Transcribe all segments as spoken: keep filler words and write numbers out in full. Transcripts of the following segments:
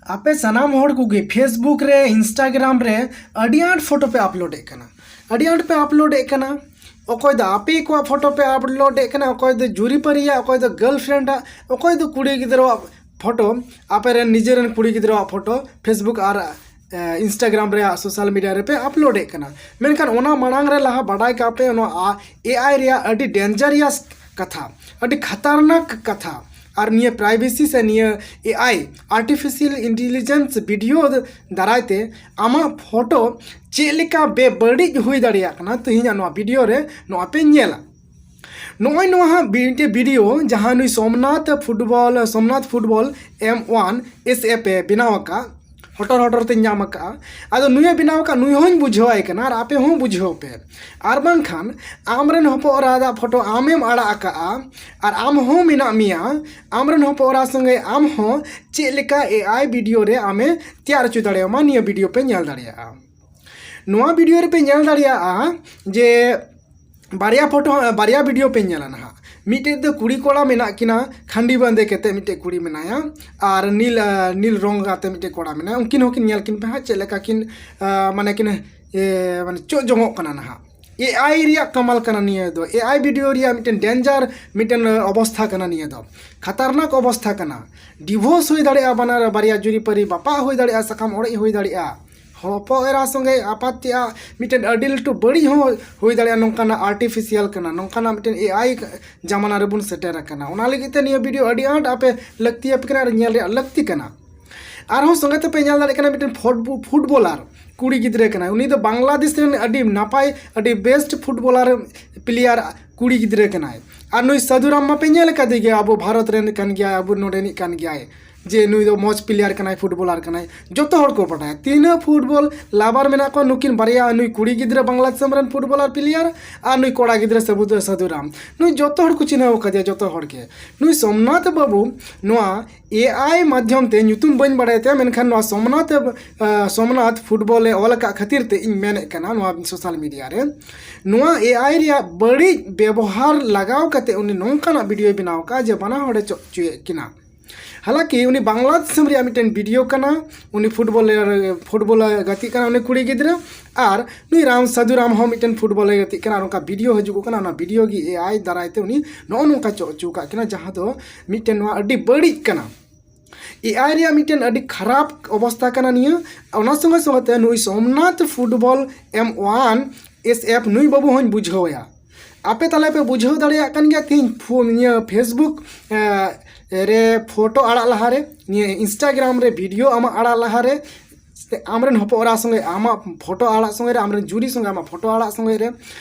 ᱟᱯᱮ ᱥᱟᱱᱟᱢ ᱦᱚᱲ ᱠᱚᱜᱮ Facebook ᱨᱮ, Instagram ᱨᱮ ᱟᱹᱰᱤ ᱟᱸᱴ ᱯᱷᱳᱴᱳ ᱯᱮ ᱟᱯᱞᱳᱰᱮᱫ ᱠᱟᱱᱟ, ᱟᱹᱰᱤ ᱟᱸᱴ ᱯᱮ ᱟᱯᱞᱳᱰᱮᱫ ᱠᱟᱱᱟ᱾ ᱚᱠᱚᱭ ᱫᱚ ᱟᱯᱮ ᱠᱚᱣᱟᱜ ᱯᱷᱳᱴᱳ ᱯᱮ ᱟᱯᱞᱳᱰᱮᱫ ᱠᱟᱱᱟ, ᱚᱠᱚᱭ ᱫᱚ ᱡᱩᱨᱤᱯᱟᱹᱨᱤᱭᱟᱜ, ᱚᱠᱚᱭ ᱫᱚ ᱜᱟᱨᱞᱯᱷᱨᱮᱱᱰᱟᱜ, ᱚᱠᱚᱭ ᱫᱚ ᱠᱩᱲᱤ ᱜᱤᱫᱽᱨᱟᱹᱣᱟᱜ ᱯᱷᱳᱴᱳ, ᱟᱯᱮ ᱨᱮᱱ ᱱᱤᱡᱮ ᱨᱮᱱ ᱠᱩᱲᱤ ᱜᱤᱫᱽᱨᱟᱹᱣᱟᱜ ᱯᱷᱳᱴᱳ Facebook ᱟᱨ ᱮ, Instagram ᱨᱮᱭᱟᱜ ᱥᱳᱥᱟᱞ ᱢᱤᱰᱤᱭᱟ ᱨᱮᱯᱮ ᱟᱯᱞᱳᱰᱮᱫ ᱠᱟᱱᱟ᱾ ᱢᱮᱱᱠᱷᱟᱱ ᱚᱱᱟ ᱢᱟᱲᱟᱝ ᱨᱮ ᱞᱟᱦᱟ ᱵᱟᱰᱟᱭ ᱠᱟᱜ ᱯᱮ, ᱱᱚᱣᱟ ᱮ ᱟᱭ ᱨᱮᱭᱟᱜ ᱟᱹᱰᱤ ᱰᱮᱧᱡᱟᱨᱤᱭᱟᱥ ᱠᱟᱛᱷᱟ, ᱟᱹᱰᱤ ᱠᱷᱟᱛᱟᱨᱱᱟᱠ ᱠᱟᱛᱷᱟ᱾ ᱟᱨ ᱱᱤᱭᱟᱹ ᱯᱨᱟᱭᱵᱷᱮᱥᱤ ᱥᱮ ᱱᱤᱭᱟᱹ ᱮ ᱟᱭ, ᱟᱨᱴᱤᱯᱷᱤᱥᱤᱭᱟᱞ ᱤᱱᱴᱮᱞᱤᱡᱮᱱᱥ ᱵᱷᱤᱰᱤᱭᱳ ᱫᱟᱨᱟᱭ ᱛᱮ ᱟᱢᱟᱜ ᱯᱷᱳᱴᱳ ᱪᱮᱫ ᱞᱮᱠᱟ ᱵᱮᱵᱟᱹᱲᱤᱡ ᱦᱩᱭ ᱫᱟᱲᱮᱭᱟᱜ ᱠᱟᱱᱟ, ᱛᱮᱦᱮᱧᱟᱜ ᱱᱚᱣᱟ ᱵᱷᱤᱰᱤᱭᱳ ᱨᱮ ᱱᱚᱣᱟ ᱯᱮ ᱧᱮᱞᱟ᱾ ᱱᱚᱜᱼᱚᱭ ᱱᱚᱣᱟ ᱦᱟᱸᱜ ᱢᱤᱫᱴᱮᱡ ᱵᱷᱤᱰᱤᱭᱳ, ᱡᱟᱦᱟᱸ ᱱᱩᱭ ᱥᱳᱢᱱᱟᱛᱷ ᱯᱷᱩᱴᱵᱚᱞ, ᱥᱳᱢᱱᱟᱛᱷ ᱯᱷᱩᱴᱵᱚᱞ ᱮᱢ ᱚᱣᱟᱱ ᱮᱥ ᱮᱯ ᱮ ᱵᱮᱱᱟᱣ ᱟᱠᱟᱫ, ᱦᱚᱴᱚᱨ ᱦᱚᱴᱚᱨ ᱛᱮᱧ ᱧᱟᱢ ᱟᱠᱟᱫᱼᱟ᱾ ᱟᱫᱚ ᱱᱩᱭᱮ ᱵᱮᱱᱟᱣ ᱟᱠᱟᱫ, ᱱᱩᱭ ᱦᱚᱸᱧ ᱵᱩᱡᱷᱟᱹᱣᱟᱭ ᱠᱟᱱᱟ ᱟᱨ ᱟᱯᱮ ᱦᱚᱸ ᱵᱩᱡᱷᱟᱹᱣ ᱯᱮ᱾ ᱟᱨ ᱵᱟᱝᱠᱷᱟᱱ ᱟᱢᱨᱮᱱ ᱦᱚᱯᱚᱱ ᱮᱨᱟ ᱫᱟᱜ ᱯᱷᱳᱴᱳ ᱟᱢᱮᱢ ᱟᱲᱟᱜ ᱟᱠᱟᱫᱼᱟ ᱟᱨ ᱟᱢ ᱦᱚᱸ ᱢᱮᱱᱟᱜ ᱢᱮᱭᱟ, ᱟᱢᱨᱮᱱ ᱦᱚᱯᱚᱱ ᱮᱨᱟ ᱥᱚᱸᱜᱮ ᱟᱢ ᱦᱚᱸ ᱪᱮᱫ ᱞᱮᱠᱟ ᱮ ᱟᱭ ᱵᱷᱤᱰᱤᱭᱳ ᱨᱮ ᱟᱢᱮ ᱛᱮᱭᱟᱨ ᱦᱚᱪᱚ ᱫᱟᱲᱮᱭᱟᱢᱟ, ᱱᱤᱭᱟᱹ ᱵᱷᱤᱰᱤᱭᱳ ᱯᱮ ᱧᱮᱞ ᱫᱟᱲᱮᱭᱟᱜᱼᱟ᱾ ᱱᱚᱣᱟ ᱵᱷᱤᱰᱤᱭᱳ ᱨᱮᱯᱮ ᱧᱮᱞ ᱫᱟᱲᱮᱭᱟᱜᱼᱟ ᱡᱮ ᱵᱟᱨᱭᱟ ᱯᱷᱳᱴᱳ, ᱵᱟᱨᱭᱟ ᱵᱷᱤᱰᱤᱭᱳ ᱯᱮ ᱧᱮᱞᱟ ᱱᱟᱦᱟᱜ᱾ ᱢᱤᱫᱴᱮᱡ ᱫᱚ ᱠᱩᱲᱤ ᱠᱚᱲᱟ ᱢᱮᱱᱟᱜ ᱠᱤᱱᱟ, ᱠᱷᱟᱸᱰᱤ ᱵᱟᱸᱫᱮ ᱠᱟᱛᱮ ᱢᱤᱫᱴᱮᱡ ᱠᱩᱲᱤ ᱢᱮᱱᱟᱭᱟ, ᱟᱨ ᱱᱤᱞ, ᱟᱸ, ᱱᱤᱞ ᱨᱚᱝ ᱟᱛᱮ ᱢᱤᱫᱴᱮᱡ ᱠᱚᱲᱟ ᱢᱮᱱᱟᱭᱟ᱾ ᱩᱱᱠᱤᱱ ᱦᱚᱸᱠᱤᱱ ᱧᱮᱞ ᱠᱤᱱ ᱯᱮ ᱦᱟᱸᱜ, ᱪᱮᱫ ᱞᱮᱠᱟ ᱠᱤᱱ, ᱟᱸ, ᱢᱟᱱᱮ ᱠᱤᱱ, ᱮ, ᱢᱟᱱᱮ ᱪᱚᱜ ᱡᱚᱝᱚᱜ ᱠᱟᱱᱟ ᱱᱟᱦᱟᱜ᱾ ᱮ ᱟᱭ ᱨᱮᱭᱟᱜ ᱠᱟᱢᱟᱞ ᱠᱟᱱᱟ ᱱᱤᱭᱟᱹ ᱫᱚ, ᱮ ᱟᱭ ᱵᱷᱤᱰᱤᱭᱳ ᱨᱮᱭᱟᱜ ᱢᱤᱫᱴᱮᱱ ᱰᱮᱧᱡᱟᱨ ᱢᱤᱫᱴᱮᱱ, ᱟᱸ, ᱚᱵᱚᱥᱛᱷᱟ ᱠᱟᱱᱟ ᱱᱤᱭᱟᱹ ᱫᱚ, ᱠᱷᱟᱛᱟᱨᱱᱟᱠ ᱚᱵᱚᱥᱛᱷᱟ ᱠᱟᱱᱟ᱾ ᱰᱤᱵᱷᱳᱨᱥ ᱦᱩᱭ ᱫᱟᱲᱮᱭᱟᱜᱼᱟ ᱵᱟᱱᱟᱨ, ᱵᱟᱨᱭᱟ ᱡᱩᱨᱤᱯᱟᱹᱨᱤ ᱵᱟᱯᱟᱜ ᱦᱩᱭ ᱫᱟᱲᱮᱭᱟᱜᱼᱟ, ᱥᱟᱠᱟᱢ ᱚᱲᱮᱡ ᱦᱩᱭ ᱫᱟᱲᱮᱭᱟᱜᱼᱟ᱾ ᱦᱚᱯᱚᱱ ᱮᱨᱟ ᱥᱚᱸᱜᱮ ᱟᱯᱟᱛ ᱛᱮᱭᱟᱜ ᱢᱤᱫᱴᱮᱱ ᱟᱹᱰᱤ ᱞᱟᱹᱴᱩ ᱵᱟᱹᱲᱤᱡ ᱦᱚᱸ ᱦᱩᱭ ᱫᱟᱲᱮᱭᱟᱜᱼᱟ᱾ ᱱᱚᱝᱠᱟᱱᱟᱜ ᱟᱨᱴᱤᱯᱷᱤᱥᱤᱭᱟᱞ ᱠᱟᱱᱟ, ᱱᱚᱝᱠᱟᱱᱟᱜ ᱢᱤᱫᱴᱮᱱ ᱮ ᱟᱭ ᱡᱟᱢᱟᱱᱟ ᱨᱮᱵᱚᱱ ᱥᱮᱴᱮᱨ ᱟᱠᱟᱱᱟ᱾ ᱚᱱᱟ ᱞᱟᱹᱜᱤᱫ ᱛᱮ ᱱᱤᱭᱟᱹ ᱵᱷᱤᱰᱤᱭᱳ ᱟᱹᱰᱤ ᱟᱸᱴ ᱟᱯᱮ ᱞᱟᱹᱠᱛᱤ ᱟᱯᱮ ᱠᱟᱱᱟ ᱟᱨ ᱧᱮᱞ ᱨᱮᱭᱟᱜ ᱞᱟᱹᱠᱛᱤ ᱠᱟᱱᱟ᱾ ᱟᱨᱦᱚᱸ ᱥᱚᱸᱜᱮ ᱛᱮᱯᱮ ᱧᱮᱞ ᱫᱟᱲᱮᱭᱟᱜ ᱠᱟᱱᱟ ᱢᱤᱫᱴᱮᱱ ᱯᱷᱩᱴᱵᱚ-, ᱯᱷᱩᱴᱵᱚᱞᱟᱨ ᱠᱩᱲᱤ ᱜᱤᱫᱽᱨᱟᱹ ᱠᱟᱱᱟᱭ᱾ ᱩᱱᱤ ᱫᱚ ᱵᱟᱝᱞᱟᱫᱮᱥ ᱨᱮᱱ ᱟᱹᱰᱤ ᱱᱟᱯᱟᱭ, ᱟᱹᱰᱤ ᱵᱮᱥᱴ ᱯᱷᱩᱴᱵᱚᱞᱟᱨ ᱯᱞᱮᱭᱟᱨ ᱠᱩᱲᱤ ᱜᱤᱫᱽᱨᱟᱹ ᱠᱟᱱᱟᱭ᱾ ᱟᱨ ᱱᱩᱭ ᱥᱟᱹᱫᱷᱩ ᱨᱟᱢ ᱢᱟᱯᱮ ᱧᱮᱞ ᱟᱠᱟᱫᱮ ᱜᱮᱭᱟ, ᱟᱵᱚ ᱵᱷᱟᱨᱚᱛ ᱨᱮᱱ ᱠᱟᱱ ᱜᱮᱭᱟᱭ, ᱟᱵᱚ ᱱᱚᱰᱮᱱᱤᱡ ᱠᱟᱱ ᱜᱮᱭᱟᱭ, ᱡᱮ ᱱᱩᱭ ᱫᱚ ᱢᱚᱡᱽ ᱯᱞᱮᱭᱟᱨ ᱠᱟᱱᱟᱭ, ᱯᱷᱩᱴᱵᱚᱞᱟᱨ ᱠᱟᱱᱟᱭ, ᱡᱚᱛᱚ ᱦᱚᱲ ᱠᱚ ᱵᱟᱰᱟᱭᱟ᱾ ᱛᱤᱱᱟᱹᱜ ᱯᱷᱩᱴᱵᱚᱞ ᱞᱟᱵᱟᱨ ᱢᱮᱱᱟᱜ ᱠᱚᱣᱟ, ᱱᱩᱠᱤᱱ ᱵᱟᱨᱭᱟ, ᱱᱩᱭ ᱠᱩᱲᱤ ᱜᱤᱫᱽᱨᱟᱹ ᱵᱟᱝᱞᱟᱫᱮᱥ ᱨᱮᱱ ᱯᱷᱩᱴᱵᱚᱞᱟᱨ ᱯᱞᱮᱭᱟᱨ ᱟᱨ ᱱᱩᱭ ᱠᱚᱲᱟ ᱜᱤᱫᱽᱨᱟᱹ ᱥᱟᱹᱵᱩ-, ᱥᱟᱹᱫᱷᱩ ᱨᱟᱢ, ᱱᱩᱭ ᱡᱚᱛᱚ ᱦᱚᱲ ᱠᱚ ᱪᱤᱱᱦᱟᱹᱣ ᱟᱠᱟᱫᱮᱭᱟ, ᱡᱚᱛᱚ ᱦᱚᱲ ᱜᱮ᱾ ᱱᱩᱭ ᱥᱳᱢᱱᱟᱛᱷ ᱵᱟᱹᱵᱩ ᱱᱚᱣᱟ ᱮ ᱟᱭ ᱢᱟᱫᱽᱫᱷᱚᱢ ᱛᱮ, ᱧᱩᱛᱩᱢ ᱵᱟᱹᱧ ᱵᱟᱲᱟᱭ ᱛᱟᱭᱟ, ᱢᱮᱱᱠᱷᱟᱱ ᱱᱚᱣᱟ ᱥᱳᱢᱱᱟᱛᱷ, ᱟᱸ, ᱥᱳᱢᱱᱟᱛᱷ ᱯᱷᱩᱴᱵᱚᱞ ᱮ ᱚᱞ ᱟᱠᱟᱫ ᱠᱷᱟᱹᱛᱤᱨ ᱛᱮ ᱤᱧ ᱢᱮᱱᱮᱫ ᱠᱟᱱᱟ ᱱᱚᱣᱟ ᱥᱳᱥᱟᱞ ᱢᱤᱰᱤᱭᱟ ᱨᱮ, ᱱᱚᱣᱟ ᱮ ᱟᱭ ᱨᱮᱭᱟᱜ ᱵᱟᱹᱲᱤᱡ ᱵᱮᱵᱚᱦᱟᱨ ᱞᱟᱜᱟᱣ ᱠᱟᱛᱮ ᱩᱱᱤ ᱱᱚᱝᱠᱟᱱᱟᱜ ᱵᱷᱤᱰᱤᱭᱳᱭ ᱵᱮᱱᱟᱣ ᱟᱠᱟᱫᱼᱟ ᱡᱮ ᱵᱟᱱᱟ ᱦᱚᱲᱮ ᱪᱚᱜ ᱦᱚᱪᱚᱭᱮᱫ ᱠᱤᱱᱟ᱾ ᱦᱟᱞᱟᱝᱠᱤ ᱩᱱᱤ ᱵᱟᱝᱞᱟ ᱫᱤᱥᱚᱢ ᱨᱮᱭᱟᱜ ᱢᱤᱫᱴᱮᱱ ᱵᱷᱤᱰᱤᱭᱳ ᱠᱟᱱᱟ, ᱩᱱᱤ ᱯᱷᱩᱴᱵᱚᱞ ᱯᱷᱩᱴᱵᱚᱞᱮ ᱜᱟᱛᱮᱜ ᱠᱟᱱᱟ ᱩᱱᱤ ᱠᱩᱲᱤ ᱜᱤᱫᱽᱨᱟᱹ, ᱟᱨ ᱱᱩᱭ ᱨᱟᱢ ᱥᱟᱫᱷᱩ ᱨᱟᱢ ᱦᱚᱸ ᱢᱤᱫᱴᱮᱱ ᱯᱷᱩᱴᱵᱚᱞᱮ ᱜᱟᱛᱮᱜ ᱠᱟᱱᱟ, ᱟᱨ ᱚᱱᱠᱟ ᱵᱷᱤᱰᱤᱭᱳ ᱦᱤᱡᱩᱜ ᱠᱟᱱᱟ, ᱚᱱᱟ ᱵᱷᱤᱰᱤᱭᱳ ᱜᱮ ᱮ ᱟᱭ ᱫᱟᱨᱟᱭ ᱛᱮ ᱩᱱᱤ ᱱᱚᱜᱼᱚ ᱱᱚᱝᱠᱟ ᱪᱚ ᱦᱚᱪᱚ ᱟᱠᱟᱫ ᱠᱤᱱᱟ, ᱡᱟᱦᱟᱸ ᱫᱚ ᱢᱤᱫᱴᱮᱱ ᱱᱚᱣᱟ ᱟᱹᱰᱤ ᱵᱟᱹᱲᱤᱡ ᱠᱟᱱᱟ᱾ ᱮ ᱟᱭ ᱨᱮᱭᱟᱜ ᱢᱤᱫᱴᱮᱱ ᱟᱹᱰᱤ ᱠᱷᱟᱨᱟᱯ ᱚᱵᱚᱥᱛᱷᱟ ᱠᱟᱱᱟ ᱱᱤᱭᱟᱹ᱾ ᱚᱱᱟ ᱥᱚᱸᱜᱮ ᱥᱚᱸᱜᱮ ᱛᱮ ᱱᱩᱭ ᱥᱳᱢᱱᱟᱛᱷ ᱯᱷᱩᱴᱵᱚᱞ ᱮᱢ ᱚᱣᱟᱱ ᱮᱥ ᱮᱯᱷ ᱱᱩᱭ ᱵᱟᱹᱵᱩ ᱦᱚᱸᱧ ᱵᱩᱡᱷᱟᱹᱣ ᱮᱭᱟ᱾ ᱟᱯᱮ ᱛᱟᱦᱞᱮ ᱯᱮ ᱵᱩᱡᱷᱟᱹᱣ ᱫᱟᱲᱮᱭᱟᱜ ᱠᱟᱱ ᱜᱮᱭᱟ, ᱛᱮᱦᱮᱧ ᱯᱷᱳ- ᱱᱤᱭᱟᱹ ᱯᱷᱮᱥᱵᱩᱠ ᱮ, ᱨᱮ ᱯᱷᱳᱴᱳ ᱟᱲᱟᱜ ᱞᱟᱦᱟᱨᱮ, ᱱᱤᱭᱟᱹ ᱤᱱᱥᱴᱟᱜᱨᱟᱢ ᱨᱮ ᱵᱷᱤᱰᱤᱭᱳ ᱟᱢᱟᱜ ᱟᱲᱟᱜ ᱞᱟᱦᱟᱨᱮ, ᱥᱮ ᱟᱢᱨᱮᱱ ᱦᱚᱯᱚᱱ ᱮᱨᱟ ᱥᱚᱸᱜᱮ ᱟᱢᱟᱜ ᱯᱷᱳᱴᱳ ᱟᱲᱟᱜ ᱥᱚᱸᱜᱮ ᱨᱮ, ᱟᱢᱨᱮᱱ ᱡᱩᱨᱤ ᱥᱚᱸᱜᱮ ᱟᱢᱟᱜ ᱯᱷᱳᱴᱳ ᱟᱲᱟᱜ ᱥᱚᱸᱜᱮ ᱨᱮ,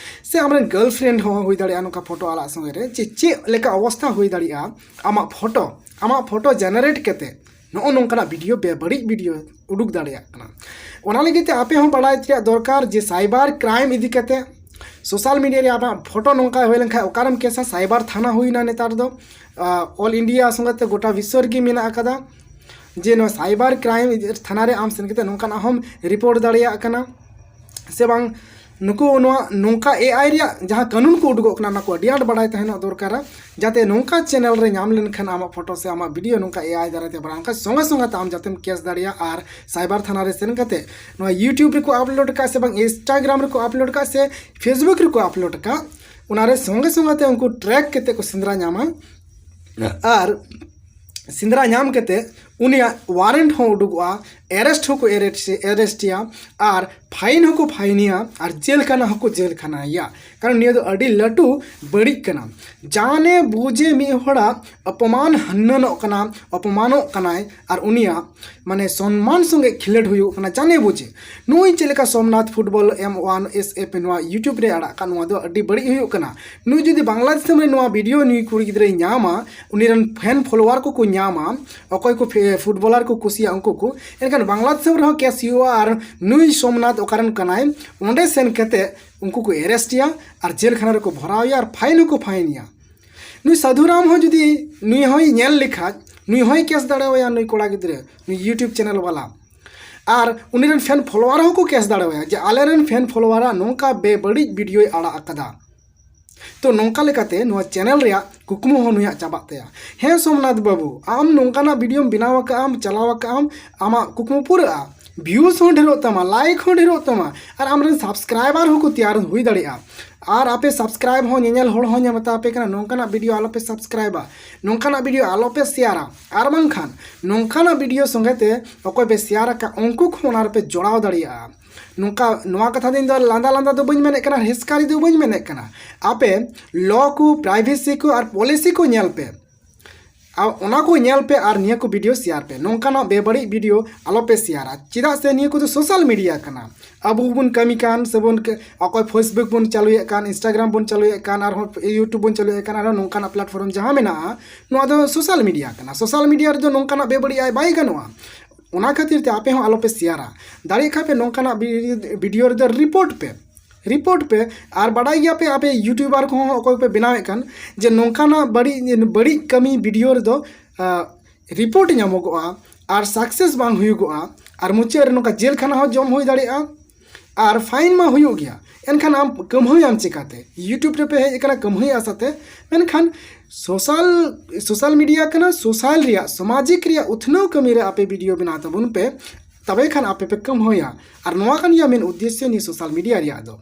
ᱥᱮ ᱟᱢᱨᱮᱱ ᱜᱟᱨᱞᱯᱷᱨᱮᱱᱰ ᱦᱚᱸ ᱦᱩᱭ ᱫᱟᱲᱮᱭᱟᱜᱼᱟ ᱱᱚᱝᱠᱟ ᱯᱷᱳᱴᱳ ᱟᱲᱟᱜ ᱥᱚᱸᱜᱮ ᱨᱮ, ᱡᱮ ᱪᱮᱫ ᱞᱮᱠᱟ ᱚᱵᱚᱥᱛᱷᱟ ᱦᱩᱭ ᱫᱟᱲᱮᱭᱟᱜᱼᱟ ᱟᱢᱟᱜ ᱯᱷᱳᱴᱳ, ᱟᱢᱟᱜ ᱯᱷᱳᱴᱳ ᱡᱮᱱᱟᱨᱮᱴ ᱠᱟᱛᱮ ᱱᱚᱜᱼᱚ ᱱᱚᱝᱠᱟᱱᱟᱜ ᱵᱷᱤᱰᱤᱭᱳ, ᱵᱮᱵᱟᱹᱲᱤᱡ ᱵᱷᱤᱰᱤᱭᱳ ᱩᱰᱩᱠ ᱫᱟᱲᱮᱭᱟᱜ ᱠᱟᱱᱟ᱾ ᱚᱱᱟ ᱞᱟᱹᱜᱤᱫ ᱛᱮ ᱟᱯᱮ ᱦᱚᱸ ᱵᱟᱲᱟᱭ ᱨᱮᱭᱟᱜ ᱫᱚᱨᱠᱟᱨ ᱡᱮ ᱥᱟᱭᱵᱟᱨ ᱠᱨᱟᱭᱤᱢ ᱤᱫᱤ ᱠᱟᱛᱮ ᱥᱳᱥᱟᱞ ᱢᱤᱰᱤᱭᱟ ᱨᱮ ᱟᱢᱟᱜ ᱯᱷᱳᱴᱳ ᱱᱚᱝᱠᱟ ᱦᱩᱭ ᱞᱮᱱᱠᱷᱟᱱ ᱚᱠᱟᱨᱮᱢ ᱠᱮᱥᱟ? ᱥᱟᱭᱵᱟᱨ ᱛᱷᱟᱱᱟ ᱦᱩᱭᱱᱟ ᱱᱮᱛᱟᱨ ᱫᱚ, ᱚᱞ ᱤᱱᱰᱤᱭᱟ ᱥᱚᱸᱜᱮ ᱛᱮ ᱜᱚᱴᱟ ᱵᱤᱥᱥᱚ ᱨᱮᱜᱮ ᱢᱮᱱᱟᱜ ᱟᱠᱟᱫᱟ᱾ ᱡᱮ ᱱᱚᱣᱟ ᱥᱟᱭᱵᱟᱨ ᱠᱨᱟᱭᱤᱢ ᱛᱷᱟᱱᱟ ᱨᱮ ᱟᱢ ᱥᱮᱱ ᱠᱟᱛᱮ ᱱᱚᱝᱠᱟᱱᱟᱜ ᱦᱚᱸᱢ ᱨᱤᱯᱳᱨᱴ ᱫᱟᱲᱮᱭᱟᱜ ᱠᱟᱱᱟ ᱥᱮ ᱵᱟᱝ? ᱱᱩᱠᱩ ᱱᱚᱣᱟ ᱱᱚᱝᱠᱟ ᱮ ᱟᱭ ᱨᱮᱭᱟᱜ ᱡᱟᱦᱟᱸ ᱠᱟᱹᱱᱩᱱ ᱠᱚ ᱩᱰᱩᱠᱚᱜ ᱠᱟᱱᱟ, ᱚᱱᱟ ᱠᱚ ᱟᱹᱰᱤ ᱟᱸᱴ ᱵᱟᱲᱟᱭ ᱛᱟᱦᱮᱱᱚᱜ ᱫᱚᱨᱠᱟᱨᱟ, ᱡᱟᱛᱮ ᱱᱚᱝᱠᱟ ᱪᱮᱱᱮᱞ ᱨᱮ ᱧᱟᱢ ᱞᱮᱱᱠᱷᱟᱱ ᱟᱢᱟᱜ ᱯᱷᱳᱴᱳ ᱥᱮ ᱟᱢᱟᱜ ᱵᱷᱤᱰᱤᱭᱳ ᱱᱚᱝᱠᱟ ᱮ ᱟᱭ ᱫᱟᱨᱟᱭ ᱛᱮ ᱵᱟᱲᱟᱭ ᱠᱷᱟᱱ ᱥᱚᱸᱜᱮ ᱥᱚᱸᱜᱮ ᱛᱮ ᱟᱢ ᱡᱟᱛᱮᱢ ᱠᱮᱥ ᱫᱟᱲᱮᱭᱟᱜᱼᱟ᱾ ᱟᱨ ᱥᱟᱭᱵᱟᱨ ᱛᱷᱟᱱᱟ ᱨᱮ ᱥᱮᱱ ᱠᱟᱛᱮ ᱱᱚᱣᱟ ᱭᱩᱴᱤᱭᱩᱵᱽ ᱨᱮᱠᱚ ᱟᱯᱞᱳᱰ ᱠᱟᱜ ᱥᱮ ᱵᱟᱝ ᱤᱱᱥᱴᱟᱜᱨᱟᱢ ᱨᱮᱠᱚ ᱟᱯᱞᱳᱰ ᱠᱟᱜ ᱥᱮ ᱯᱷᱮᱥᱵᱩᱠ ᱨᱮᱠᱚ ᱟᱯᱞᱳᱰ ᱠᱟᱜ, ᱚᱱᱟᱨᱮ ᱥᱚᱸᱜᱮ ᱥᱚᱸᱜᱮ ᱛᱮ ᱩᱱᱠᱩ ᱴᱨᱮᱠ ᱠᱟᱛᱮ ᱠᱚ ᱥᱮᱸᱫᱽᱨᱟ ᱧᱟᱢᱟ᱾ ᱟᱨ ᱥᱮᱸᱫᱽᱨᱟ ᱧᱟᱢ ᱠᱟᱛᱮ ᱩᱱᱤᱭᱟᱜ ᱣᱟᱨᱮᱱᱴ ᱦᱚᱸ ᱩᱰᱩᱠᱚᱜᱼᱟ, ᱮᱨᱮᱥᱴ ᱦᱚᱸᱠᱚ ᱮᱨᱮᱥᱴ, ᱮᱨᱮᱥᱴᱮᱭᱟ, ᱟᱨ ᱯᱷᱟᱭᱤᱱ ᱦᱚᱸᱠᱚ ᱯᱷᱟᱭᱤᱱᱮᱭᱟ, ᱟᱨ ᱡᱮᱞ ᱠᱷᱟᱱᱟ ᱦᱚᱸᱠᱚ ᱡᱮᱞ ᱠᱷᱟᱱᱟᱭᱮᱭᱟ᱾ ᱠᱟᱨᱚᱱ ᱱᱤᱭᱟᱹ ᱫᱚ ᱟᱹᱰᱤ ᱞᱟᱹᱴᱩ ᱵᱟᱹᱲᱤᱡ ᱠᱟᱱᱟ᱾ ᱡᱟᱱᱮ ᱵᱩᱡᱮ ᱢᱤᱫ ᱦᱚᱲᱟᱜ ᱚᱯᱚᱢᱟᱱ ᱦᱟᱹᱱᱟᱹᱱᱚᱜ ᱠᱟᱱᱟ, ᱚᱯᱚᱢᱟᱱᱚᱜ ᱠᱟᱱᱟᱭ, ᱟᱨ ᱩᱱᱤᱭᱟᱜ ᱢᱟᱱᱮ ᱥᱚᱱᱢᱟᱱ ᱥᱚᱸᱜᱮ ᱠᱷᱮᱞᱳᱰ ᱦᱩᱭᱩᱜ ᱠᱟᱱᱟ ᱡᱟᱱᱮ ᱵᱩᱡᱮ᱾ ᱱᱩᱭ ᱪᱮᱫ ᱞᱮᱠᱟ ᱥᱳᱢᱱᱟᱛᱷ ᱯᱷᱩᱴᱵᱚᱞ ᱮᱢ ᱚᱣᱟᱱ ᱮᱥ ᱮᱯᱷ ᱱᱚᱣᱟ ᱭᱩᱴᱤᱭᱩᱵᱽ ᱨᱮ ᱟᱲᱟᱜ ᱠᱟᱜ, ᱱᱚᱣᱟ ᱫᱚ ᱟᱹᱰᱤ ᱵᱟᱹᱲᱤᱡ ᱦᱩᱭᱩᱜ ᱠᱟᱱᱟ᱾ ᱱᱩᱭ ᱡᱩᱫᱤ ᱵᱟᱝᱞᱟ ᱫᱤᱥᱚᱢ ᱨᱮ ᱱᱚᱣᱟ ᱵᱷᱤᱰᱤᱭᱳ ᱱᱩᱭ ᱠᱩᱲᱤ ᱜᱤᱫᱽᱨᱟᱹᱭ ᱧᱟᱢᱟ, ᱩᱱᱤ ᱨᱮᱱ ᱯᱷᱮᱱ ᱯᱷᱚᱞᱳᱣᱟᱨ ᱠᱚᱠᱚ ᱧᱟᱢᱟ, ᱚᱠᱚᱭ ᱠᱚ ᱯᱷᱮ-, ᱯᱷᱩᱴᱵᱚᱞᱟᱨ ᱠᱚ ᱠᱩᱥᱤᱭᱟᱜᱼᱟ ᱩᱱᱠᱩ ᱠᱚ, ᱮᱱᱠᱷᱟᱱ ᱵᱟᱝᱞᱟ ᱫᱤᱥᱚᱢ ᱨᱮᱦᱚᱸ ᱠᱮᱥ ᱦᱩᱭᱩᱜᱼᱟ᱾ ᱟᱨ ᱱᱩᱭ ᱥᱳᱢᱱᱟᱛᱷ ᱚᱠᱟᱨᱮᱱ ᱠᱟᱱᱟᱭ, ᱚᱸᱰᱮ ᱥᱮᱱ ᱠᱟᱛᱮ ᱩᱱᱠᱩ ᱠᱚ ᱮᱨᱮᱥᱴᱮᱭᱟ ᱟᱨ ᱡᱮᱞ ᱠᱷᱟᱱᱟ ᱨᱮᱠᱚ ᱵᱷᱚᱨᱟᱣᱮᱭᱟ ᱟᱨ ᱯᱷᱟᱭᱤᱱ ᱦᱚᱸᱠᱚ ᱯᱷᱟᱭᱤᱱᱮᱭᱟ᱾ ᱱᱩᱭ ᱥᱟᱫᱷᱩ ᱨᱟᱢ ᱦᱚᱸ ᱡᱩᱫᱤ ᱱᱩᱭ ᱦᱚᱸᱭ ᱧᱮᱞ ᱞᱮᱠᱷᱟᱡ, ᱱᱩᱭ ᱦᱚᱸᱭ ᱠᱮᱥ ᱫᱟᱲᱮᱣᱟᱭᱟ, ᱱᱩᱭ ᱠᱚᱲᱟ ᱜᱤᱫᱽᱨᱟᱹ, ᱱᱩᱭ ᱭᱩᱴᱤᱭᱩᱵᱽ ᱪᱮᱱᱮᱞ ᱵᱟᱞᱟ᱾ ᱟᱨ ᱩᱱᱤ ᱨᱮᱱ ᱯᱷᱮᱱ ᱯᱷᱚᱞᱳᱣᱟᱨ ᱦᱚᱸᱠᱚ ᱠᱮᱥ ᱫᱟᱲᱮᱣᱟᱭᱟ ᱡᱮ ᱟᱞᱮ ᱨᱮᱱ ᱯᱷᱮᱱ ᱯᱷᱚᱞᱳᱣᱟᱨᱟᱜ ᱱᱚᱝᱠᱟ ᱵᱮᱵᱟᱹᱲᱤᱡ ᱵᱷᱤᱰᱤᱭᱳᱭ ᱟᱲᱟᱜ ᱟᱠᱟᱫᱟ᱾ ᱛᱚ ᱱᱚᱝᱠᱟ ᱞᱮᱠᱟᱛᱮ ᱱᱚᱣᱟ ᱪᱮᱱᱮᱞ ᱨᱮᱭᱟᱜ ᱠᱩᱠᱢᱩ ᱦᱚᱸ ᱱᱩᱭᱟᱜ ᱪᱟᱵᱟᱜ ᱛᱟᱭᱟ᱾ ᱦᱮᱸ ᱥᱳᱢᱱᱟᱛᱷ ᱵᱟᱹᱵᱩ, ᱟᱢ ᱱᱚᱝᱠᱟᱱᱟᱜ ᱵᱷᱤᱰᱤᱭᱳᱢ ᱵᱮᱱᱟᱣ ᱟᱠᱟᱫᱼᱟᱢ, ᱪᱟᱞᱟᱣ ᱟᱠᱟᱫᱼᱟᱢ, ᱟᱢᱟᱜ ᱠᱩᱠᱢᱩ ᱯᱩᱨᱟᱹᱜᱼᱟ, ᱵᱷᱤᱭᱩᱥ ᱦᱚᱸ ᱰᱷᱮᱨᱚᱜ ᱛᱟᱢᱟ, ᱞᱟᱭᱤᱠ ᱦᱚᱸ ᱰᱷᱮᱨᱚᱜ ᱛᱟᱢᱟ, ᱟᱨ ᱟᱢᱨᱮᱱ ᱥᱟᱵᱥᱠᱨᱟᱭᱵᱟᱨ ᱦᱚᱸᱠᱚ ᱛᱮᱭᱟᱨ ᱦᱩᱭ ᱫᱟᱲᱮᱭᱟᱜᱼᱟ᱾ ᱟᱨ ᱟᱯᱮ ᱥᱟᱵᱥᱠᱨᱟᱭᱤᱵ ᱦᱚᱸ, ᱧᱮᱧᱮᱞ ᱦᱚᱲ ᱦᱚᱸᱧ ᱢᱮᱛᱟ ᱟᱯᱮ ᱠᱟᱱᱟ, ᱱᱚᱝᱠᱟᱱᱟᱜ ᱵᱷᱤᱰᱤᱭᱳ ᱟᱞᱚᱯᱮ ᱥᱟᱵᱥᱠᱨᱟᱭᱤᱵᱟ, ᱱᱚᱝᱠᱟᱱᱟᱜ ᱵᱷᱤᱰᱤᱭᱳ ᱟᱞᱚᱯᱮ ᱥᱮᱭᱟᱨᱟ, ᱟᱨ ᱵᱟᱝᱠᱷᱟᱱ ᱱᱚᱝᱠᱟᱱᱟᱜ ᱵᱷᱤᱰᱤᱭᱳ ᱥᱚᱸᱜᱮ ᱛᱮ ᱚᱠᱚᱭ ᱯᱮ ᱥᱮᱭᱟᱨ ᱟᱠᱟᱫ ᱩᱱᱠᱩ ᱠᱚ ᱚᱱᱟ ᱨᱮᱯᱮ ᱡᱚᱲᱟᱣ ᱫᱟᱲᱮᱭᱟᱜᱼᱟ᱾ ᱱᱚᱝᱠᱟ, ᱱᱚᱣᱟ ᱠᱟᱛᱷᱟ ᱫᱚ ᱤᱧ ᱫᱚ ᱞᱟᱸᱫᱟ ᱞᱟᱸᱫᱟ ᱫᱚ ᱵᱟᱹᱧ ᱢᱮᱱᱮᱫ ᱠᱟᱱᱟ, ᱦᱤᱥᱠᱟᱨᱤ ᱫᱚ ᱵᱟᱹᱧ ᱢᱮᱱᱮᱫ ᱠᱟᱱᱟ᱾ ᱟᱯᱮ ᱞᱚ ᱠᱚ, ᱯᱨᱟᱭᱵᱷᱮᱥᱤ ᱠᱚ ᱟᱨ ᱯᱚᱞᱤᱥᱤ ᱠᱚ ᱧᱮᱞ ᱯᱮ, ᱟᱨ ᱚᱱᱟ ᱠᱚ ᱧᱮᱞ ᱯᱮ ᱟᱨ ᱱᱤᱭᱟᱹ ᱠᱚ ᱵᱷᱤᱰᱤᱭᱳ ᱥᱮᱭᱟᱨ ᱯᱮ᱾ ᱱᱚᱝᱠᱟᱱᱟᱜ ᱵᱮᱵᱟᱹᱲᱤᱡ ᱵᱷᱤᱰᱤᱭᱳ ᱟᱞᱚᱯᱮ ᱥᱮᱭᱟᱨᱟ, ᱪᱮᱫᱟᱜ ᱥᱮ ᱱᱤᱭᱟᱹ ᱠᱚᱫᱚ ᱥᱳᱥᱟᱞ ᱢᱤᱰᱤᱭᱟ ᱠᱟᱱᱟ᱾ ᱟᱵᱚ ᱵᱚᱱ ᱠᱟᱹᱢᱤ ᱠᱟᱱ ᱥᱮᱵᱚᱱ ᱠ-, ᱚᱠᱚᱭ ᱯᱷᱮᱥᱵᱩᱠ ᱵᱚᱱ ᱪᱟᱹᱞᱩᱭᱮᱫ ᱠᱟᱱ, ᱤᱱᱥᱴᱟᱜᱨᱟᱢ ᱵᱚᱱ ᱪᱟᱹᱞᱩᱭᱮᱫ ᱠᱟᱱ, ᱟᱨᱦᱚᱸ ᱤᱭᱩᱴᱩᱵᱽ ᱵᱚᱱ ᱪᱟᱹᱞᱩᱭᱮᱫ ᱠᱟᱱ, ᱟᱨᱦᱚᱸ ᱱᱚᱝᱠᱟᱱᱟᱜ ᱯᱞᱟᱴᱯᱷᱚᱨᱢ ᱡᱟᱦᱟᱸ ᱢᱮᱱᱟᱜᱼᱟ, ᱱᱚᱣᱟ ᱫᱚ ᱥᱳᱥᱟᱞ ᱢᱤᱰᱤᱭᱟ ᱠᱟᱱᱟ᱾ ᱥᱳᱥᱟᱞ ᱢᱤᱰᱤᱭᱟ ᱨᱮᱫᱚ ᱱᱚᱝᱠᱟᱱᱟᱜ ᱵᱮᱵᱟᱹᱲᱤᱡ ᱟᱭ ᱵᱟᱭ ᱜᱟᱱᱚᱜᱼᱟ᱾ ᱚᱱᱟ ᱠᱷᱟᱹᱛᱤᱨ ᱛᱮ ᱟᱯᱮ ᱦᱚᱸ ᱟᱞᱚᱯᱮ ᱥᱮᱭᱟᱨᱟ᱾ ᱫᱟᱲᱮᱭᱟᱜ ᱠᱷᱟᱱ ᱯᱮ ᱱᱚᱝᱠᱟᱱᱟᱜ ᱵᱷᱤ-, ᱵᱷᱤᱰᱤᱭᱳ ᱨᱮᱫᱚ ᱨᱤᱯᱳᱨᱴ ᱯᱮ, ᱨᱤᱯᱳᱨᱴ ᱯᱮ᱾ ᱟᱨ ᱵᱟᱰᱟᱭ ᱜᱮᱭᱟᱯᱮ, ᱟᱯᱮ ᱭᱩᱴᱩᱵᱟᱨ ᱠᱚᱦᱚᱸ ᱚᱠᱚᱭ ᱯᱮ ᱵᱮᱱᱟᱣᱮᱫ ᱠᱟᱱ, ᱡᱮ ᱱᱚᱝᱠᱟᱱᱟᱜ ᱵᱟᱹᱲᱤᱡ, ᱵᱟᱹᱲᱤᱡ ᱠᱟᱹᱢᱤ ᱵᱷᱤᱰᱤᱭᱳ ᱨᱮᱫᱚ, ᱟ, ᱨᱤᱯᱳᱨᱴ ᱧᱟᱢᱚᱜᱚᱜᱼᱟ ᱟᱨ ᱥᱟᱠᱥᱮᱥ ᱵᱟᱝ ᱦᱩᱭᱩᱜᱚᱜᱼᱟ, ᱟᱨ ᱢᱩᱪᱟᱹᱫ ᱨᱮ ᱱᱚᱝᱠᱟ ᱡᱮᱞ ᱠᱷᱟᱱᱟ ᱦᱚᱸ ᱡᱚᱢ ᱦᱩᱭ ᱫᱟᱲᱮᱭᱟᱜᱼᱟ, ᱟᱨ ᱯᱷᱟᱭᱤᱱ ᱢᱟ ᱦᱩᱭᱩᱜ ᱜᱮᱭᱟ᱾ ᱮᱱᱠᱷᱟᱱ ᱟᱢ ᱠᱟᱹᱢᱦᱟᱹᱭᱟᱢ ᱪᱤᱠᱟᱹᱛᱮ? ᱭᱩᱴᱩᱵᱽ ᱨᱮᱯᱮ ᱦᱮᱡ ᱟᱠᱟᱱᱟ ᱠᱟᱹᱢᱦᱟᱹᱭ ᱟᱥᱟᱛᱮ, ᱢᱮᱱᱠᱷᱟᱱ ᱥᱳᱥᱟᱞ, ᱥᱳᱥᱟᱞ ᱢᱤᱰᱤᱭᱟ ᱠᱟᱱᱟ, ᱥᱳᱥᱟᱞ ᱨᱮᱭᱟᱜ, ᱥᱟᱢᱟᱡᱤᱠ ᱨᱮᱭᱟᱜ ᱩᱛᱱᱟᱹᱣ ᱠᱟᱹᱢᱤ ᱨᱮ ᱟᱯᱮ ᱵᱷᱤᱰᱤᱭᱳ ᱵᱮᱱᱟᱣ ᱛᱟᱵᱚᱱ ᱯᱮ, ᱛᱚᱵᱮ ᱠᱷᱟᱱ ᱟᱯᱮ ᱯᱮ ᱠᱟᱹᱢᱦᱟᱹᱭᱟ᱾ ᱟᱨ ᱱᱚᱣᱟ ᱠᱟᱱ ᱜᱮᱭᱟ ᱢᱮᱱ ᱩᱫᱽᱫᱮᱥᱥᱚ ᱱᱤᱭᱟᱹ ᱥᱳᱥᱟᱞ ᱢᱤᱰᱤᱭᱟ ᱨᱮᱭᱟᱜ ᱫᱚ᱾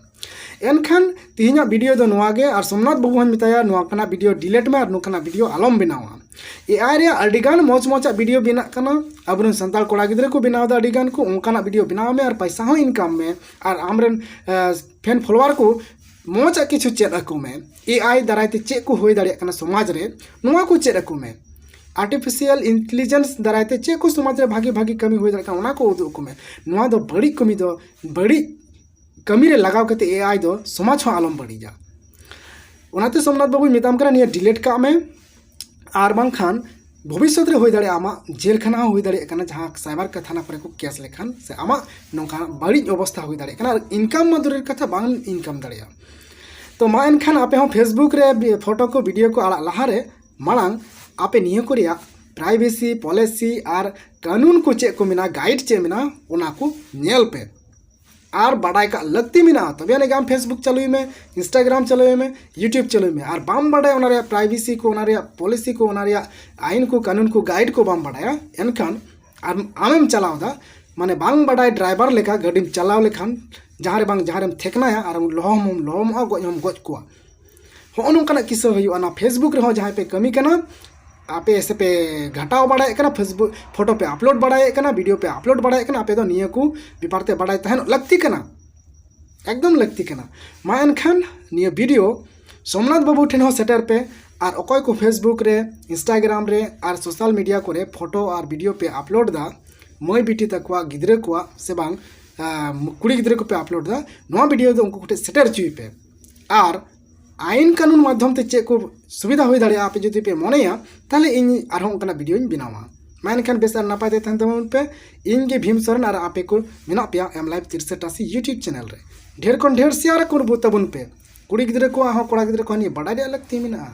ᱮᱱᱠᱷᱟᱱ ᱛᱮᱦᱮᱧᱟᱜ ᱵᱷᱤᱰᱤᱭᱳ ᱫᱚ ᱱᱚᱣᱟ ᱜᱮ, ᱟᱨ ᱥᱳᱢᱱᱟᱛᱷ ᱵᱟᱹᱵᱩ ᱦᱚᱸᱧ ᱢᱮᱛᱟᱭᱟ, ᱱᱚᱣᱟ ᱠᱟᱱᱟᱜ ᱵᱷᱤᱰᱤᱭᱳ ᱰᱤᱞᱮᱴ ᱢᱮ ᱟᱨ ᱱᱚᱝᱠᱟᱱᱟᱜ ᱵᱷᱤᱰᱤᱭᱳ ᱟᱞᱚᱢ ᱵᱮᱱᱟᱣᱟ᱾ ᱮ ᱟᱭ ᱨᱮᱭᱟᱜ ᱟᱹᱰᱤᱜᱟᱱ ᱢᱚᱡᱽ ᱢᱚᱡᱟᱜ ᱵᱷᱤᱰᱤᱭᱳ ᱵᱮᱱᱟᱜ ᱠᱟᱱᱟ, ᱟᱵᱚᱨᱮᱱ ᱥᱟᱱᱛᱟᱲ ᱠᱚᱲᱟ ᱜᱤᱫᱽᱨᱟᱹ ᱠᱚ ᱵᱮᱱᱟᱣ ᱮᱫᱟ ᱟᱹᱰᱤᱜᱟᱱ ᱠᱚ, ᱚᱱᱠᱟᱱᱟᱜ ᱵᱷᱤᱰᱤᱭᱳ ᱵᱮᱱᱟᱣ ᱢᱮ ᱟᱨ ᱯᱟᱭᱥᱟ ᱦᱚᱸ ᱤᱱᱠᱟᱢ ᱢᱮ, ᱟᱨ ᱟᱢᱨᱮᱱ, ᱮ, ᱯᱷᱮᱱ ᱯᱷᱚᱞᱳᱣᱟᱨ ᱠᱚ ᱢᱚᱡᱽ ᱟᱜ ᱠᱤᱪᱷᱩ ᱪᱮᱫ ᱟᱠᱚ ᱢᱮ᱾ ᱮ ᱟᱭ ᱫᱟᱨᱟᱭ ᱛᱮ ᱪᱮᱫ ᱠᱚ ᱦᱩᱭ ᱫᱟᱲᱮᱭᱟᱜ ᱠᱟᱱᱟ ᱥᱚᱢᱟᱡᱽ ᱨᱮ, ᱱᱚᱣᱟ ᱠᱚ ᱪᱮᱫ ᱟᱠᱚ ᱢᱮ᱾ ᱟᱨᱴᱤᱯᱷᱤᱥᱤᱭᱟᱞ ᱤᱱᱴᱮᱞᱤᱡᱮᱱᱥ ᱫᱟᱨᱟᱭ ᱛᱮ ᱪᱮᱫ ᱠᱚ ᱥᱚᱢᱟᱡᱽ ᱨᱮ ᱵᱷᱟᱜᱤ ᱵᱷᱟᱜᱤ ᱠᱟᱹᱢᱤ ᱦᱩᱭ ᱫᱟᱲᱮᱭᱟᱜ ᱠᱟᱱᱟ, ᱚᱱᱟ ᱠᱚ ᱩᱫᱩᱜ ᱟᱠᱚ ᱢᱮ᱾ ᱱᱚᱣᱟ ᱫᱚ ᱵᱟᱹᱲᱤᱡ ᱠᱟᱹᱢᱤ ᱫᱚ, ᱵᱟᱹᱲᱤᱡ ᱠᱟᱹᱢᱤ ᱨᱮ ᱞᱟᱜᱟᱣ ᱠᱟᱛᱮ ᱮ ᱟᱭ ᱫᱚ ᱥᱚᱢᱟᱡᱽ ᱦᱚᱸ ᱟᱞᱚᱢ ᱵᱟᱹᱲᱤᱡᱟ᱾ ᱚᱱᱟᱛᱮ ᱥᱳᱢᱱᱟᱛᱷ ᱵᱟᱹᱵᱩᱧ ᱢᱮᱛᱟᱢ ᱠᱟᱱᱟ, ᱱᱤᱭᱟᱹ ᱰᱤᱞᱮᱴ ᱠᱟᱜ ᱢᱮ, ᱟᱨ ᱵᱟᱝᱠᱷᱟᱱ ᱵᱷᱚᱵᱤᱥᱥᱚᱛ ᱨᱮ ᱦᱩᱭ ᱫᱟᱲᱮᱭᱟᱜᱼᱟ ᱟᱢᱟᱜ ᱡᱮᱞ ᱠᱷᱟᱱᱟ ᱦᱚᱸ ᱦᱩᱭ ᱫᱟᱲᱮᱭᱟᱜ ᱠᱟᱱᱟ, ᱡᱟᱦᱟᱸ ᱥᱟᱭᱵᱟᱨ ᱠᱟ-, ᱛᱷᱟᱱᱟ ᱠᱚᱨᱮ ᱠᱚ ᱠᱮᱥ ᱞᱮᱠᱷᱟᱱ ᱥᱮ ᱟᱢᱟᱜ ᱱᱚᱝᱠᱟᱱᱟᱜ ᱵᱟᱹᱲᱤᱡ ᱚᱵᱚᱥᱛᱷᱟ ᱦᱩᱭ ᱫᱟᱲᱮᱭᱟᱜ ᱠᱟᱱᱟ, ᱟᱨ ᱤᱱᱠᱟᱢ ᱢᱟ ᱫᱩᱨᱮᱨ ᱠᱟᱛᱷᱟ, ᱵᱟᱝ ᱤᱱᱠᱟᱢ ᱫᱟᱲᱮᱭᱟᱜᱼᱟ᱾ ᱛᱚ ᱢᱟ ᱮᱱᱠᱷᱟᱱ ᱟᱯᱮ ᱦᱚᱸ ᱯᱷᱮᱥᱵᱩᱠ ᱨᱮ ᱵᱤ-, ᱯᱷᱳᱴᱳ ᱠᱚ, ᱵᱷᱤᱰᱤᱭᱳ ᱠᱚ ᱟᱲᱟᱜ ᱞᱟᱦᱟᱨᱮ ᱢᱟᱲᱟᱝ ᱟᱯᱮ ᱱᱤᱭᱟᱹ ᱠᱚ ᱨᱮᱭᱟᱜ ᱯᱨᱟᱭᱵᱷᱮᱥᱤ ᱯᱚᱞᱤᱥᱤ ᱟᱨ ᱠᱟᱹᱱᱩᱱ ᱠᱚ ᱪᱮᱫ ᱠᱚ ᱢᱮᱱᱟᱜᱼᱟ, ᱜᱟᱭᱤᱰ ᱪᱮᱫ ᱢᱮᱱᱟᱜᱼᱟ, ᱚᱱᱟ ᱠᱚ ᱧᱮᱞ ᱯᱮ᱾ ᱟᱨ ᱵᱟᱰᱟᱭ ᱠᱟᱜ ᱞᱟᱹᱠᱛᱤ ᱢᱮᱱᱟᱜᱼᱟ᱾ ᱛᱚᱵᱮ ᱟᱹᱱᱤᱡ ᱜᱮ ᱟᱢ Facebook ᱪᱟᱹᱞᱩᱭ ᱢᱮ, Instagram ᱪᱟᱹᱞᱩᱭ ᱢᱮ, YouTube ᱪᱟᱹᱞᱩᱭ ᱢᱮ᱾ ᱟᱨ ᱵᱟᱢ ᱵᱟᱰᱟᱭᱟ ᱚᱱᱟ ᱨᱮᱭᱟᱜ privacy ᱠᱚ, ᱚᱱᱟ ᱨᱮᱭᱟᱜ policy ᱠᱚ, ᱚᱱᱟ ᱨᱮᱭᱟᱜ ᱟᱭᱤᱱ ᱠᱚ, ᱠᱟᱹᱱᱩᱱ ᱠᱚ, guide ᱠᱚ ᱵᱟᱢ ᱵᱟᱰᱟᱭᱟ, ᱮᱱᱠᱷᱟᱱ ᱟᱨ ᱟᱢᱮᱢ ᱪᱟᱞᱟᱣ ᱮᱫᱟ, ᱢᱟᱱᱮ ᱵᱟᱝ ᱵᱟᱰᱟᱭ driver ᱞᱮᱠᱟ ᱜᱟᱹᱰᱤᱢ ᱪᱟᱞᱟᱣ ᱞᱮᱠᱷᱟᱱ ᱡᱟᱦᱟᱸ ᱨᱮ ᱵᱟᱝ ᱡᱟᱦᱟᱸ ᱨᱮᱢ ᱛᱷᱮᱠᱱᱟᱭᱟ ᱟᱨ ᱞᱚᱦᱚᱢ ᱦᱚᱸᱢ ᱞᱚᱦᱚᱢᱚᱜᱼᱟ, ᱜᱚᱡ ᱦᱚᱸᱢ ᱜᱚᱡ ᱠᱚᱣᱟ᱾ ᱦᱚᱸᱜᱼᱚ ᱱᱚᱝᱠᱟᱱᱟᱜ ᱠᱤᱥᱟᱹ ᱦᱩᱭᱩᱜᱼᱟ᱾ ᱚᱱᱟ Facebook ᱨᱮᱦᱚᱸ ᱡᱟᱦᱟᱸᱭ ᱯᱮ ᱠᱟᱹᱢᱤ ᱠᱟᱱᱟ, ᱟᱯᱮ ᱥᱮ ᱯᱮ ᱜᱷᱟᱴᱟᱣ ᱵᱟᱲᱟᱭᱮᱫ ᱠᱟᱱᱟ, Facebook ᱯᱷᱳᱴᱳ ᱯᱮ upload ᱵᱟᱲᱟᱭᱮᱫ ᱠᱟᱱᱟ, video ᱯᱮ upload ᱵᱟᱲᱟᱭᱮᱫ ᱠᱟᱱᱟ, ᱟᱯᱮ ᱫᱚ ᱱᱤᱭᱟᱹ ᱠᱚ ᱵᱮᱯᱟᱨ ᱛᱮ ᱵᱟᱰᱟᱭ ᱛᱟᱦᱮᱱ ᱞᱟᱹᱠᱛᱤ ᱠᱟᱱᱟ, ᱮᱠᱫᱚᱢ ᱞᱟᱹᱠᱛᱤ ᱠᱟᱱᱟ᱾ ᱢᱟ ᱮᱱᱠᱷᱟᱱ ᱱᱤᱭᱟᱹ video ᱥᱳᱢᱱᱟᱛᱷ ᱵᱟᱹᱵᱩ ᱴᱷᱮᱱ ᱦᱚᱸ ᱥᱮᱴᱮᱨ ᱯᱮ᱾ ᱟᱨ ᱚᱠᱚᱭ ᱠᱚ Facebook ᱨᱮ, Instagram ᱨᱮ ᱟᱨ social media ᱠᱚᱨᱮ ᱯᱷᱳᱴᱳ ᱟᱨ video ᱯᱮ upload ᱫᱟ, ᱢᱟᱹᱭ ᱵᱤᱴᱤ ᱛᱟᱠᱚᱣᱟᱜ ᱜᱤᱫᱽᱨᱟᱹ ᱠᱚᱣᱟᱜ ᱥᱮ ᱵᱟᱝ, ᱟᱸ, ᱠᱩᱲᱤ ᱜᱤᱫᱽᱨᱟᱹ ᱠᱚᱯᱮ upload ᱫᱟ, ᱱᱚᱣᱟ video ᱫᱚ ᱩᱱᱠᱩ ᱠᱚᱴᱷᱮᱱ ᱥᱮᱴᱮᱨ ᱦᱚᱪᱚᱭ ᱯᱮ᱾ ᱟᱨ ᱟᱭᱤᱱ ᱠᱟᱹᱱᱩᱱ ᱢᱟᱫᱽᱫᱷᱚᱢ ᱛᱮ ᱪᱮᱫ ᱠᱚ ᱥᱩᱵᱤᱫᱷᱟ ᱦᱩᱭ ᱫᱟᱲᱮᱭᱟᱜᱼᱟ, ᱟᱯᱮ ᱡᱩᱫᱤ ᱯᱮ ᱢᱚᱱᱮᱭᱟ, ᱛᱟᱦᱞᱮ ᱤᱧ ᱟᱨᱦᱚᱸ ᱚᱱᱠᱟᱱᱟᱜ videoᱧ ᱵᱮᱱᱟᱣᱟ᱾ ᱢᱟ ᱮᱱᱠᱷᱟᱱ ᱵᱮᱥ ᱟᱨ ᱱᱟᱯᱟᱭ ᱛᱮ ᱛᱟᱦᱮᱱ ᱛᱟᱵᱚᱱ ᱯᱮ᱾ ᱤᱧ ᱜᱮ ᱵᱷᱤᱢ ᱥᱚᱨᱮᱱ ᱟᱨ ᱟᱯᱮ ᱠᱚ ᱢᱮᱱᱟᱜ ᱯᱮᱭᱟ M Live ᱛᱤᱨᱥᱟᱹ ᱴᱟᱥᱤ YouTube channel ᱨᱮ᱾ ᱰᱷᱮᱨ ᱠᱷᱚᱱ ᱰᱷᱮᱨ share ᱟᱠᱚ ᱛᱟᱵᱚᱱ ᱯᱮ᱾ ᱠᱩᱲᱤ ᱜᱤᱫᱽᱨᱟᱹ ᱠᱚᱣᱟᱜ ᱦᱚᱸ, ᱠᱚᱲᱟ ᱜᱤᱫᱽᱨᱟᱹ ᱠᱚᱣᱟᱜ ᱱᱤᱭᱟᱹ ᱵᱟᱰᱟᱭ ᱨᱮᱭᱟᱜ ᱞᱟᱹᱠᱛᱤ ᱢᱮᱱᱟᱜᱼᱟ᱾